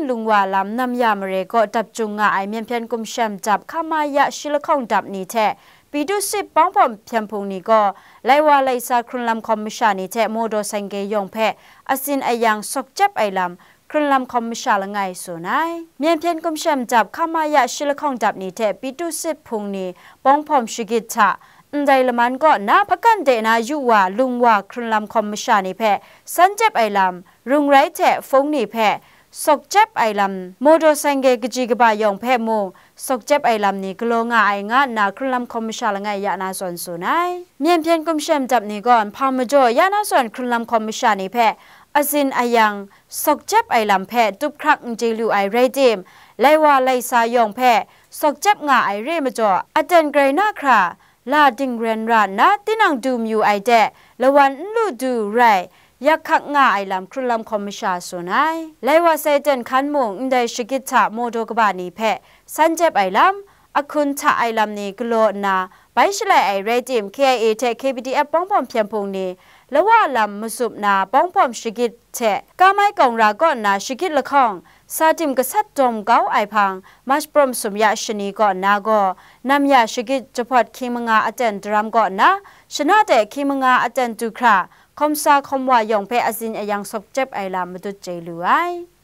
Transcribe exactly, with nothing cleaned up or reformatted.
Lungwa lam Namya mare kaw dap jung nga ai Myen Hpyen Gumshem dap Hkamaya shi lahkawng dap ni hte Pitu Sit Pawng Hpawm Hpyen Hpung ni gaw, lai wa lai sa hkrunlam hkawm masha ni hte Mawdaw Saing-ge yawng hpe asin ayang sawk jep ai lam hkrunlam hkawm masha langai tsun ai. Myen Hpyen Gumshem dap Hkamaya shi lahkawng dap ni hte Pitu Sit Hpung ni Pawng Hpawm Shagit hta ndai laman kaw na hpakan de na yu wa lung wa hkrunlam hkawm masha ni hpe san jep ai lam, rung rai hte hpung ni hpe sawk jep ai lam, Mawdaw Saing-ge kaji kaba yawng hpe mung sawk jep ai lam ni galaw nga ai, nga nna hkrunlam hkawm masha langai ya na zawn tsun ai. Myen Hpyen Gumshem dap ni gaw hpa majaw ya na zawn hkrunlam hkawm masha ni hpe asin ayang sawk jep ai lam hpe tup hkrak n chye lu ai rai tim, lai wa lai sa yawng hpe sawk jep nga ai re majaw, aten grai na hkra, la dingren ra nna tinang du mayu ai de, lawan n lu du rai, yak hkak nga ai lam hkrunlam hkawm masha tsun ai. Lai wa sai ten hkan mung ndai shagit hta Mawdaw kaba ni hpe san jep ai lam, ahkun hta ai lam ni galaw nna bai shalai ai rai tim, K I A hte K B D F Pawng Hpawm Hpyen Hpung ni lawa lam matsup na Pawng Hpawm Shagit hte Kamai Kaung Ra kaw nna shagit lahkawng sa tim gasat dawm kau ai hpang, March prum sum ya shani kaw nna gaw, Namya shagit jahpawt hkying manga aten daram kaw nna, shana de hkying manga aten du hkra, hkawm sa hkawm wa yawng hpe asin ayang sawk jep ai lam madut chye lu ai.